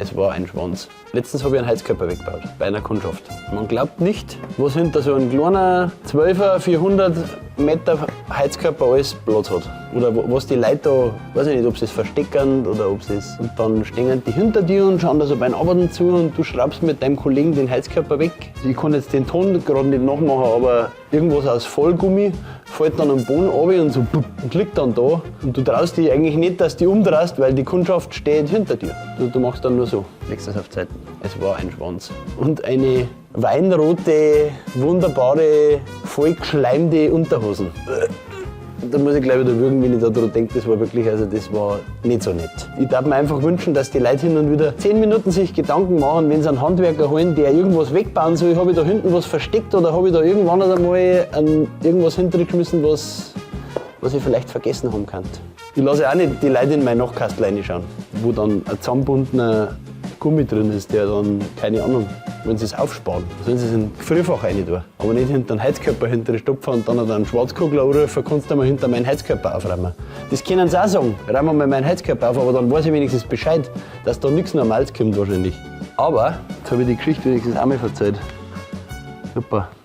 Es war ein Schwanz. Letztens habe ich einen Heizkörper weggebaut, bei einer Kundschaft. Man glaubt nicht, was hinter so einem kleinen 12er, 400 Meter Heizkörper alles Platz hat. Oder was die Leute da, weiß ich nicht, ob sie es verstecken oder ob sie es. Und dann stehen die hinter dir und schauen da so beim Arbeiten zu und du schraubst mit deinem Kollegen den Heizkörper weg. Ich kann jetzt den Ton gerade nicht nachmachen, aber irgendwas aus Vollgummi fällt dann am Boden runter und so bup, und liegt dann da. Und du traust dich eigentlich nicht, dass du dich umdrehst, weil die Kundschaft steht hinter dir. Du machst dann nur so, legst das auf die Seite. Es war ein Schwanz. Und eine weinrote, wunderbare, voll geschleimte Unterhosen. Da muss ich gleich wieder würgen, wenn ich da dran denke, das war wirklich, also das war nicht so nett. Ich darf mir einfach wünschen, dass die Leute hin und wieder 10 Minuten sich Gedanken machen, wenn sie einen Handwerker holen, der irgendwas wegbauen soll, habe ich da hinten was versteckt oder habe ich da irgendwann einmal irgendwas hintergeschmissen, was ich vielleicht vergessen haben kann. Ich lasse auch nicht die Leute in mein Nachtkastl reinschauen, wo dann ein zusammengebundener Gummi drin ist, der dann, keine Ahnung, wenn sie es aufsparen, sollen sie es in Gefrierfach rein tun. Aber nicht hinter den Heizkörper hinter stopfen und dann einen Schwarzkugler anrufen, kannst du mal hinter meinen Heizkörper aufräumen. Das können sie auch sagen, räumen wir mal meinen Heizkörper auf, aber dann weiß ich wenigstens Bescheid, dass da nichts Normales kommt wahrscheinlich. Aber jetzt habe ich die Geschichte wenigstens auch mal erzählt. Super.